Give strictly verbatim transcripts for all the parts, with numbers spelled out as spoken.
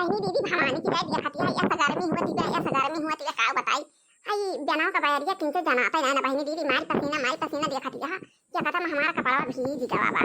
बहिनी दीदी, भवानी की जय, देखत हिया, ऐसा गर्मी हुआ थी, ऐसा गर्मी हुआ थी, का बताई। आई बेनवा का बयरिया किनसे जनाता है ना बहिनी दीदी, मारी पसीना, मारी पसीना देखत हिया, ये कदम हमारा कपड़ा भीज गवा बा।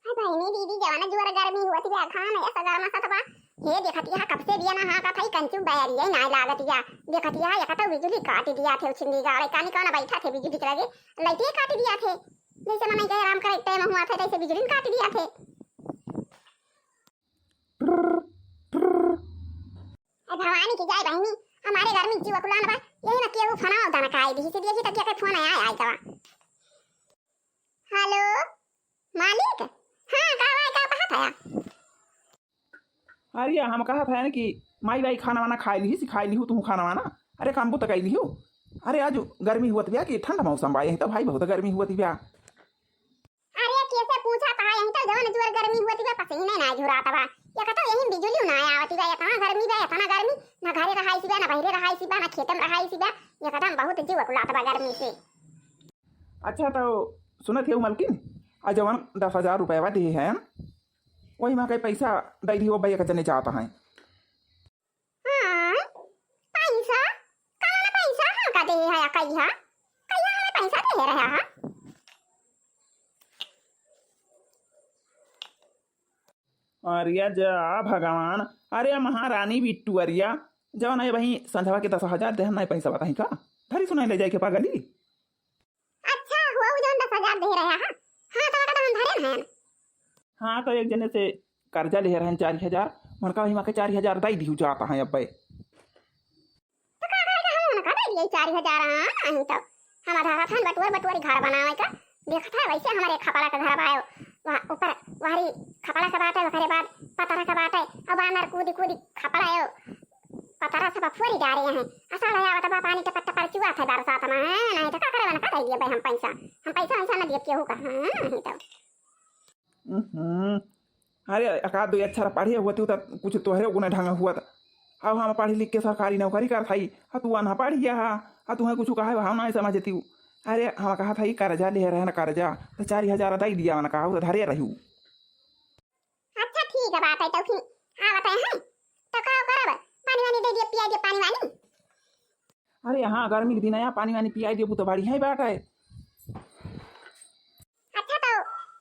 अरे बहिनी दीदी, जवाना जुअर गर्मी हुआ थी, घाम ऐसा गर्मा सा तो बा। हे देखत हिया, कब से बिया ना हाँकत है, कंचू बयरिया ही ना लागत हिया। देखत हिया, ये कतौ बिजुली काट दिया थे, उछिंदी गाड़े, कानी कौन बैठा थे बिजुली के लगे, लाइटे काट दिया थे। जैसे मनई के आराम करे टाइम हुआ था, तैसे बिजुली काट दिया थे। ए भवानी की जाए बहिनी, हमारे घर में जीव कुलान बा, यही में केहू फोन आवा दाना काई दी से देखी तब के फोन आया आया तवा। हेलो मालिक, हाँ का भाई का कहत है? अरे हम कहत है ना कि माई बाई खाना वाना खाई ली, सिखाई ली हूँ तू खाना वाना। अरे काम बुत कई ली हूँ। अरे आज गर्मी हुआ बिया कि ठंड मौसम बा, यही तो भाई बहुत गर्मी हुआ बिया। अरे कैसे पूछा था, यही तो जवन जोर गर्मी हुआ थी, पसीने ना झुरात बा। ये कतौ यही बिजुली ना आवत बा, इतना गर्मी बा, इतना गर्मी, ना घरे रहाई सी बा, ना बहरे रहाई सी बा, ना खेते में रहाई सी बा, ये कदम बहुत जीव कुलात बा गर्मी से। अच्छा तो सुनत है मलकिन, आ जवन दस हजार रुपया दिए हैं, वही में कई पैसा दे दियो, भैया के जने जाता है। हाँ, पैसा? कौन पैसा हमका दे है, कहिया? कहिया हमें पैसा दे रहा है? अरे जा भगवान, अरे महारानी बिट्टू अरिया, जवन है वही संझवा के दस हजार देहन नहीं पैसा बताई का? धरी सुनाई ले जाए के पागली। अच्छा, हुआ उ जौन दस हजार दे रहा है? हाँ, तो ओका तो हम धरे हैं। हाँ, तो एक जने से कर्जा ले रहन चार हजार, उनका वही माँ के चार हजार दे दिहु जाता है अब्बे। तो का करेगा, हम उनका दे दिए चार हजार, हाँ, नहीं तो हम आधा रथन बटुअर बटुअर घर बनावे का, देखत है वैसे हमारे खपड़ा का घर बायो, वहाँ ऊपर वहरी खपड़ा का बाटे, ओकरे बाद पतरा का बाटे, अब बानर कूदी कूदी खपड़ा है, पतरा सब फोरी डारे हैं। असाढ़ आवत बा, पानी टपर टपर चुआत है बरसात में, हैं? नहीं तो का करे, उनका दे दिए भाई हम पैसा, हम पैसा वैसा न दिए केहू का, हैं? नहीं तो। हम्म, अरे एकाध दो अक्षर पढ़े हुआ तू तो कुछ तोहरे गुना ढंग हुआ था। अब हम पढ़ी लिख के सरकारी नौकरी कर थाई, आ तू अनपढ़िया हा, आ तुम्हें कुछ कहा भाव ना समझती हूँ। अरे हम कहा था ये कर्जा ले रहे ना कर्जा, तो चार हजार दे दिया, मैंने कहा तो धरे रहू। अच्छा ठीक है बात है, तो फिर आवत है, हैं? तो का करब? पानी वानी दे दिए, पिया दिए पानी वानी। अरे हाँ, गर्मी के दिन आया, पानी वानी पिया दिए, वो तो बड़ी है बात है। अच्छा तो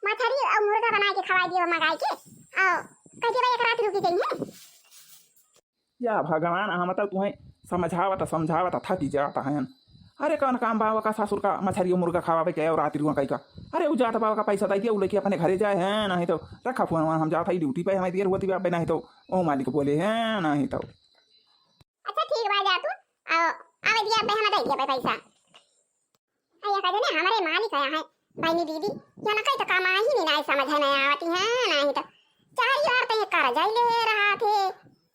मछरी और मुर्गा बनाए के खवाई दिए, मंगाई के, और कह दिए एक रात रुकी जाइए। या भगवान, हम तो तुम्हें समझावत समझावत थकी जात हैं। अरे कौन काम बा का ससुर का मछरी और मुर्गा खवावे के और रात रुआ कई का? अरे उ जात बा का पैसा दे दिया, उ लेके अपने घरे जाए हैं, नहीं तो रखा फोन, हम जात है ड्यूटी पे, हमें देर होती बा, नहीं तो ओ मालिक बोले हैं, नहीं तो। अच्छा ठीक बा, जा तू, आओ, आवे दिया पे, हम दे दिया पे पैसा। अरे का जने हमारे मालिक आया है, बहनी दीदी, या ना कई तो कमाई ही नहीं, नहीं समझ में आवती है, नहीं तो चार हजार तो ये कर्जा ही ले रहा थे।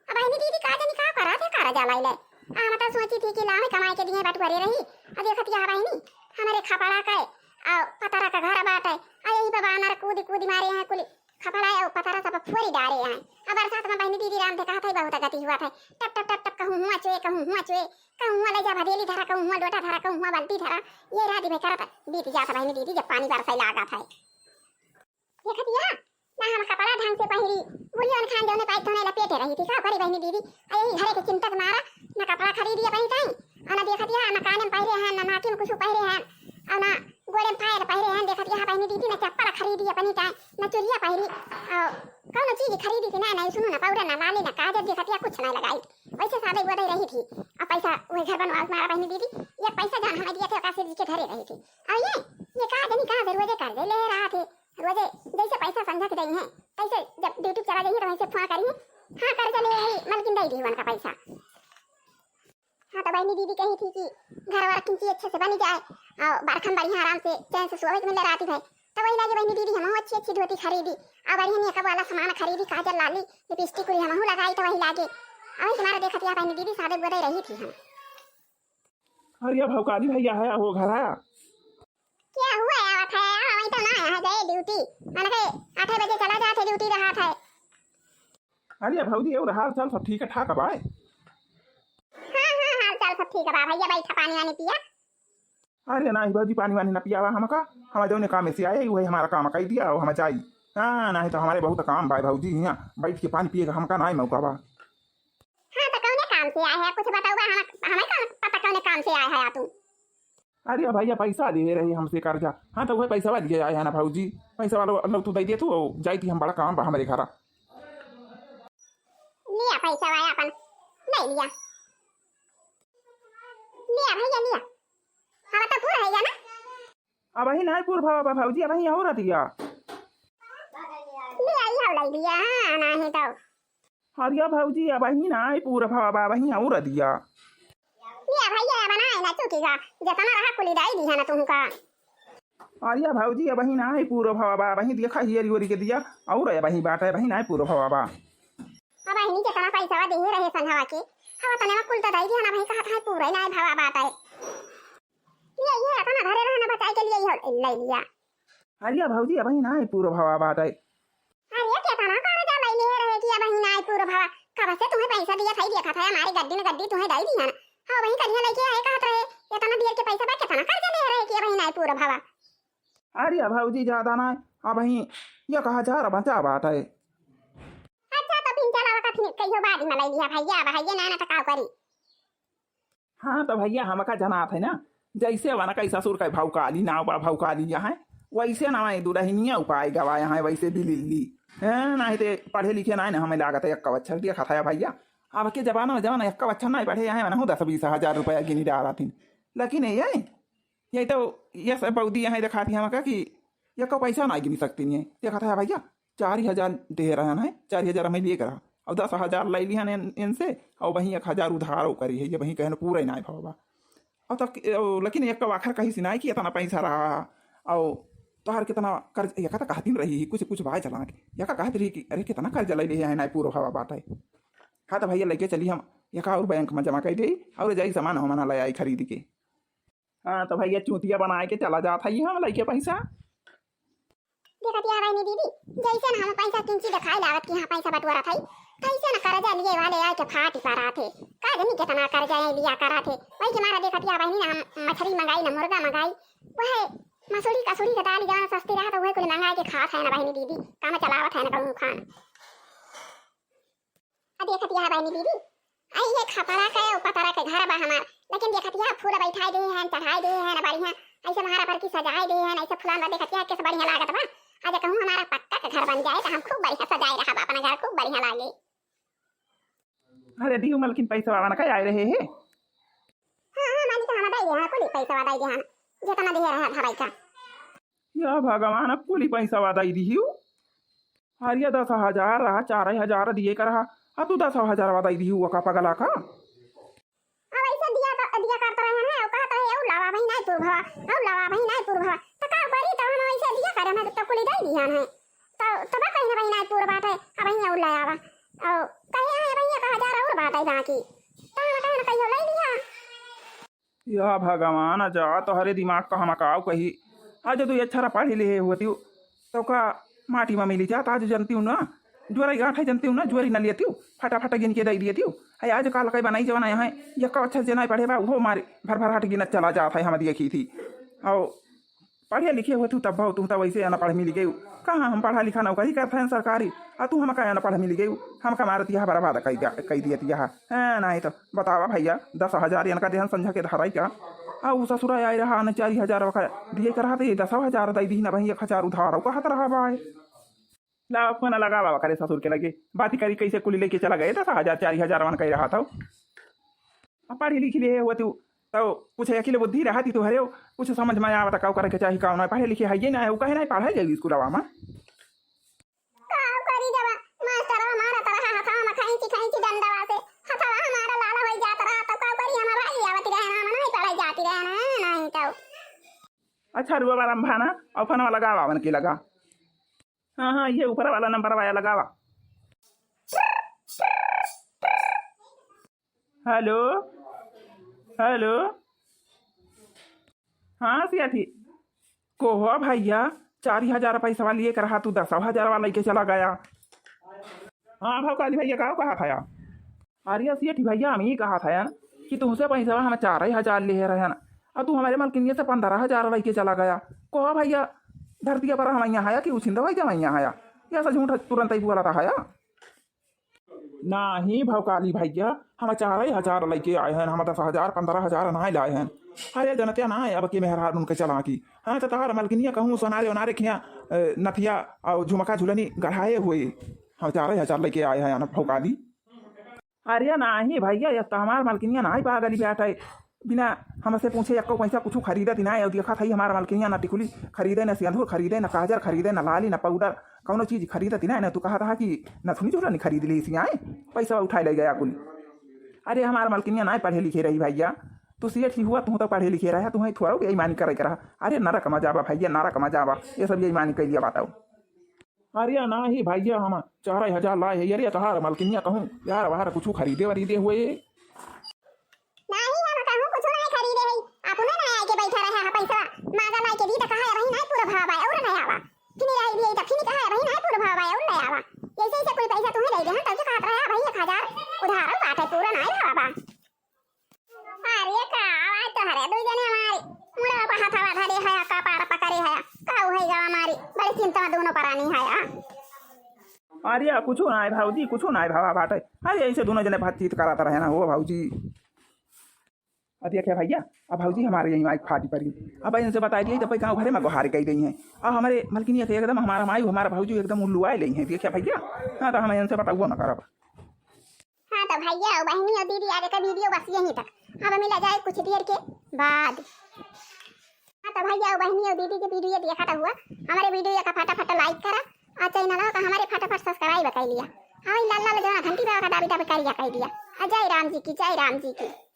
अब बहनी दीदी का जनी का करा थे, कर्जा लाई ले। आ, हम तो सोची थी कि लावे कमाई के दिए बटुअरे रही। अब देखत या बहनी, हमारे खपड़ा का है, आ, पतरा का घर बाटे, आ, यही पे बानर कूदी कूदी मारे हैं कुली। खपड़ा है, पतरा सब फोरी डारे हैं। अब बरसात में बहनी दीदी राम देखा था, बहुत गति हुआ था। टप टप टप टप कहूँ हुआ चुए, कहूँ हुआ चुए, कहूँ हुआ ले जा भदेली धरा, कहूँ हुआ लोटा धरा, कहूँ हुआ बाल्टी धरा। ये रात में करत बीत जात बहनी दीदी, जब पानी बरसाई लागा था। देखत या, ना हम कपड़ा ढंग से पहिरी, बुढ़ियन खान जौने पाई तौने लपेटे रही थी। का करी बहनी दीदी, आ यही घरे के चिंता के मारा, ना कपड़ा खरीदी अपनी ताई, आ ना देखत या, ना काने में पहिरे हैं, ना नाकी में कुछ पहिरे हैं, आ ना गोड़े में पायल पहिरे हैं। देखत या बहनी दीदी, ना चप्पल खरीदी अपनी ताई, ना चुरिया पहिरी, आ कौनो चीज खरीदी कि ना, ना सुनो, ना पाउडर, ना लाली, ना काजल, देखत या कुछ ना लगाई। वैसे सादे गोदे रही थी, अब पैसा वही घर बनवा मारा बहनी दीदी, ये पैसा जान हमें दिए थे, ओका से जी के धरे रही थी। और ये, ये का जनी का जरूरत है, कर्जे ले रहा थे, रोजे जैसे पैसा संझा के दई हैं, तैसे जब ड्यूटी चला जाइए तो वैसे फोन करिए, हाँ कर्जा ले आई मलकिन, दे दी उनका पैसा। हाँ तो बहनी दीदी कही थी कि घर वाला किंची अच्छे से बनी जाए और बरखन बढ़िया आराम से चैन से सोवे के मिले राती भर, तो वही लागे बहनी दीदी हम अच्छी अच्छी धोती खरीदी, और बढ़िया मेकअप वाला सामान खरीदी, काजल लाली लिपस्टिक कुली हमहू लगाई, तो वही लागे। अभी तुम्हारा देखत या बहनी दीदी सादे गोदे रही थी हम। अरे भौकाली भैया है वो घर है? क्या हुआ आवत है? हाँ, वही तो ना है, गए ड्यूटी। मैंने कहे आठ बजे चला जाते, ड्यूटी रहा था। अरे भौजी, और हाल चाल सब ठीक ठाक बा? हाँ, हाँ, हाल चाल सब ठीक बा भैया, बैठा पानी वानी पिया। अरे ना भौजी, पानी वानी ना पियावा हमका, हम जौने काम से आए वही हमारा काम कई दिया और हम जाई। हाँ, नाहीं तो हमरे बहुत काम बा भौजी, हियाँ बैठ के पानी पिए का हमका नाहीं मौका बा। हाँ, तो कौने काम से आए है? कुछ बताओ बा, हम, हमें का पता कौने काम से आए है तू? अरे भैया, पैसा दिहे रहे हमसे कर्जा। हाँ, तो वही पैसा लिए आए है ना भौजी, पैसा वाला लो, तू दे दे तू, जाई थी हम, बड़ा काम बा हमरे घरा। लिया पैसा वाला अपन, ले लिया, लिया भैया लिया। हाँ, तो पूरा है ना? अबहीं नाहीं पूर भवा बा भौजी, अबहीं अउर दिया। लिया, ई हौ लइ लिया, हाँ, नाहीं तो। अरे भौजी, अबहीं नाहीं पूर भवा बा, अबहीं अउर दिया। लिया भैया, बनाए ना चुकी गा, जतना रहा कुली दाई दिया ना तुमका। अरे भौजी, अबहीं नाहीं पूर भवा बा, अबहीं देखा हियरी ओरी के दिया, अउर अबहीं बाटे, अबहीं नाहीं पूर भवा बा। अबहीं जेतना पैसा दिहे रहे संझवा के, हवा तने में कुल तो दाई दिया ना, अबहीं कहत है पूरा ही नाहीं भवा बाटे। लिया, ये अतना धरे रहना बचाए के लिए, ये लइ लिया। अरे भौजी, अबहीं नाहीं पूर भवा बाटे। अरे, केतना कर्जा लइले रहे कि अबहीं नाहीं पूर भवा। कब से तुम्हें पैसा दिया था, देखा था, हमारी गड्डी न गड्डी तुम्हें दई दिया ना। हाँ, वही करिया लइके आए कहत रहे, एतना देर के पैसा बा, केतना कर्जा ले रहे कि अबहीं नाहीं पूर भवा। अरे भौजी, ज्यादा नाहीं, अबहीं एक हजार बचा बाटे। अच्छा, तो फिर चला, वका फिर कहियो बाद में लइ लिया भैया, भैया ना, ना तो का करी। हाँ, तो भैया, हमका जनात है ना, जैसे वनका ससुर का भौकाली, नाव बा भौकाली यहाँ, वैसे ना मैं दुल्हनिया उपाय गवा यहाँ, वैसे बिलिल्ली। हैं, नाहीं ते पढ़े लिखे नाहीं ना, हमें लागत है यक्का बच्छर दिया खाता है भैया। अब के जमाना में जमाना यक्का बच्छर नाहीं पढ़े यहाँ, वनहु दस बीस हजार रुपया गिनी डाला थी। लेकिन ये, ये तो, ये सब बौदी यहाँ दिखाती हमका कि यक्का पैसा नाहीं गिनी सकती नहीं है। देखा था भैया, चार हजार दे रहा है, चार हजार हमें लिए करा, और दस हजार ले लिया इन, इनसे, और वहीं एक हजार उधार करी है, ये वहीं कहन पूरा ही नाहीं भवा बा। और तक, लेकिन एक आखिर कही सिनाई कि इतना पैसा रहा, और तोहार कितना कर्ज, एक तो कहती रही, कुछ, कुछ भाई चला के, एक कहत रही कि अरे, कितना कर्ज ले लिया है, नाहीं पूरा भवा बाटे। हाँ, तो भैया, लेके चली हम, एक और बैंक में जमा कर दे, और जाई सामान हम ना ले आई खरीद के। हाँ, तो भैया, चूतिया बनाए के चला जात है हम लइके पैसा। देखतिया बहिनी दीदी, जैसे ना हम पैसा किंची देखाए लागत कि हाँ, पैसा बटोरत है, तैसे ना कर्जा लिए वाले आए के फाटी पड़ात है। का जनी कितना कर्जा है लिया करत है। वही के मारा देखतिया बहिनी ना, हम मछली मंगाई ना मुर्गा मंगाई, वह मसूरी कसुरी के दाल जौन सस्ती रहत है, वह कुल मंगाए के खात है ना बहिनी दीदी, काम चलावत है ना कहूँ खान। आ देखतिया बहिनी दीदी, आई ये खपरा के, उ पतरा के घर बा हमार, लेकिन देखतिया फूल बैठाई दे हैं, चढ़ाई दे हैं, बढ़िया ऐसे महारा पर की सजाए दे हैं, ऐसे फुलान बा, देखतिया कैसे बढ़िया लागत बा। आज कहूँ हमारा पक्का के घर बन जाए तो हम खूब बढ़िया सजाए रहब अपना घर, खूब बढ़िया लागे। अरे दिहु मलकिन, पैसा वाला ना का आए रहे है? हाँ, हाँ, मालिक, हम दे दे, हाँ, कुल पैसा दे दे, हाँ, जितना दे रहा धराई का। या भगवान, अब कुली पैसा दे दिहु। हरिया दस हजार रहा, चार हजार दिए का रहा, आ तू दस हजार दे दिहु, वो का पगला का? अब ऐसे दिया कर, दिया करता रहे ना, वो कहता है, "और लावा भाई नाहीं पूर भवा, और लावा भाई नाहीं पूर भवा।" तो का करी, तो हम ऐसे दिया करे, हम तो कुली दे दिया है। तो, तो बा कहीं ना भाई नाहीं पूर बाटे, अब भाई और लावा। और कहे है भाई एक हजार और बाटे बाकी। तो हम कहन कहियो ले लिया। या भगवान, जा तोहरे दिमाग का हम काव कही। आज तू अच्छा पढ़ी लिखे होती, तो का माटी में मिली जात? आज जनती हूँ ना, जोरी गाँठ है जनती हूँ ना, जोरी न लेती हूँ, फटाफट गिन के दे देती हूँ। है आज काल कई बनाई जवाना यहाँ, यक्का अच्छा से नाहीं पढ़े बा, वो मारे भर भर हाट गिनत चला जात है, हम देखी थी। और पढ़े लिखे होती तब तू तो वैसे अनपढ़ मिल गई। कहाँ हम पढ़ा लिखा नौकरी करत हैं सरकारी, आ तू हमका अनपढ़ मिल गई, हमका मारत यह बर्बाद कई जा-, कई दियत यह। हैं, नाहीं तो बतावा भैया, दस हजार इनका देहन संझा के धराई का? आ उ ससुरा आए रहा न चार हजार वका दिए का रहा, तो ये दस हजार दे दी ना भाई, एक हजार उधार कहत रहा भाई। ला फोन लगावा करे ससुर के लगे, बात करी कैसे कुली लेके चला गए दस हजार, चार हजार वन कह रहा था। अब पढ़ी लिखी ले हुआ तू, तो कुछ अकिल बुद्धि रहा थी तुहरे, कुछ समझ में आवत का करे के चाही का ना, पढ़े लिखे है ये ना है, वो कहे ना पढ़ाई जाएगी स्कूलवा में। का करी जब मास्टरवा मारत रहा हथवा में खैंची खैंची डंडवा से, हथवा हमारा लाल होई जात रहा, तो का करी, हम भाई आवत रहे ना, हम नहीं पढ़ाई जाती रहे ना, नहीं तो। अच्छा रुआ बारम भाना, और फोनवा लगावा उनके लगा। हाँ, हाँ, ये ऊपर वाला नंबर वाया लगावा। हेलो, हेलो। हाँ सेठी, कोहो भैया, चार हजार पैसा लिए के रहा, तू दस हजार वाला लेके चला गया। हाँ भौकाली भैया, का कहा था? अरे सेठी भैया, हम ये कहा था यार कि तुमसे पैसा हम चार हजार ले रहे हैं ना, और तू हमारे मलकिनिया से पंद्रह हजार लेके चला गया। कोहो भैया, धरती पर हम यहाँ आया कि उछिंदा भाई जब यहाँ आया। ये ऐसा झूठ तुरंत ही बोला था है। नाही भौकाली भैया, हम चार हजार लइके आए हैं, हम दस हजार, पन्द्रह हजार नाहीं लाए हैं। अरे जनत्या ना है, अब के मेहरार उनके चला की। हाँ, तो तहार मलकिनिया कहूँ सोनारे ओनारे खिया, अ, नथिया और झुमका झुलनी गढ़ाए हुए। हम चार हजार लइके आए हैं, भौकाली। अरे नाही भैया, ये तो हमार मलकिनिया नाही पागली बैठ है। बिना हमसे पूछे एको पैसा कुछ खरीदत ही नाही। और देखत है हमार मलकिनिया ना टिकुली खरीदे, ना सिंदूर खरीदे, ना काजर खरीदे, ना लाली, ना पाउडर, कौनो चीज खरीदत ही नाही। ना तू कहत हा कि नथुनी झुलनी खरीद ली सी आए, पैसा उठाए ले गया कुल। अरे हमार मलकिनिया नाही पढ़े लिखे रही भैया, तू सेठ ही हुआ, तू तो पढ़े लिखे रहा, तुम्हें थोड़ा बेईमानी करे के रहा। अरे नरक मजा बा भैया, नरक मजा बा, ये सब बेईमानी कैलिया बताओ। अरे नाही भैया, हम चार हजार लाए है। अरे तहार मलकिनिया कहूँ यार बाहर कुछ खरीदे वरीदे हुए? नाही, हम कहूँ कुछ नाही खरीदे है। अपने ना आए के बैठा रहे है पैसा मांगा लाई के दी तो कहा वही नाही पूरा भाव आए और नहीं आवा। फिर आई दी तो फिर कहा वही नाही पूरा भाव आए और नहीं आवा। जैसे जैसे कोई पैसा तुम्हें दे दे हम तब कहत रहे भाई एक हजार उधार बाटे, पूरा नाही भाव बा। अरे का आवाज तो हरे दुई जने हमारी मुड़ा पे हथवा धरे है, कपार पकड़े है, का उहई गवा मारी, बड़ी चिंता में दोनों परानी है। अरे कुछो नाही भौजी, कुछो नाही भवा बाटे। अरे ऐसे दोनों जने बातचीत करत रहे ना हो भौजी। अब देखिए भैया, अब भौजी हमारे यही माई फाटी पड़ी। अब इनसे बताई दिए तो भाई गाँव भरे में गोहार कही गई हैं। अब हमारे मलकिनिया के एकदम हमारा माई हमारा भौजी एकदम उल्लुआए ले हैं। देखिए भैया, हाँ तो हम इनसे बताओ ना करब। हाँ तो भैया और बहनी और दीदी, आज का वीडियो बस यहीं तक। अब मिला जाए कुछ देर के बाद। हाँ तो भैया और बहनी और दीदी के वीडियो देखा तो हुआ, हमारे वीडियो का फटाफट लाइक करा और चैनल का हमारे फटाफट सब्सक्राइब कर लिया। हाँ, लाल लाल जो घंटी पे का दाबी दाबी करिया कर दिया। और जय राम जी की, जय राम जी की।